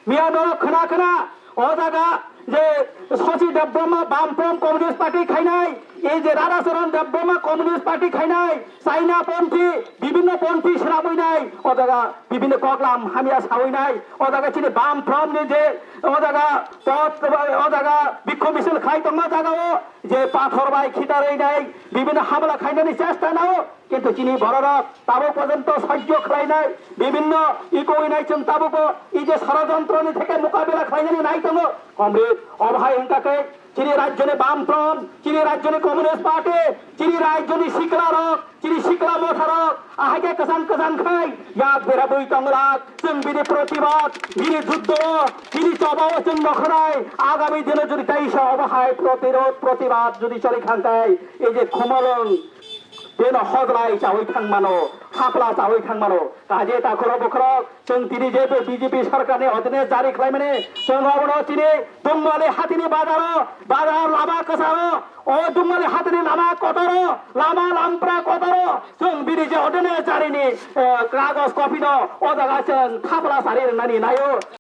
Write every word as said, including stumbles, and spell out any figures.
Miya norok khna khna o jaga je Shashi Debbarma Bamfront Communist Party khainai, ei je Radhacharan Debbarma Communist Party khainai, China ponthi, bibhinno ponthi swnamwi nai, o jaga bibhinno koklam hamya sawi nai, o jaga chini Bamfront ni je o jaga pot, o jaga bikkhok misil khai tongma jaga o je pathor bai khitarwi nai, bibhinno hamla khainani chesta nao, kintu chini bororok tabuk porjonto sahajyo khlainai, bibhinno iko winai chwng tabuko ei je sorojontro ni theke mokabela khlainani nai tongo. Comrade, obo hai wngkha khe chini rajyoni Bamfront, chini rajyoni Communist Party, chini rajyoni siklarok, chini sikla motharok, ahai khe kwchang kwchang khai yak berabwi tongwlak. Chwng bini protibad, bini juddo, bini chobao chwng nokhanai. Agami dino jodi taisa obo hai protirod protibad jodi choli khantai, ei je Khumulwng, beno hojlai chawi thangmano, hapla chawi thangmano. Kaje takhoro bokhorok, chwng tini je B J P sorkarni ordinance jari khlaimani, chwng obono tini Dungmali hatini bazaro, bazar lama kwcharo, o Dungmali hatini lama kotoro, lama lampra kotoro, chwng bini je ordinance jarini, eh, kagoj kopino o jaga chwng khapla sari rwnani naio.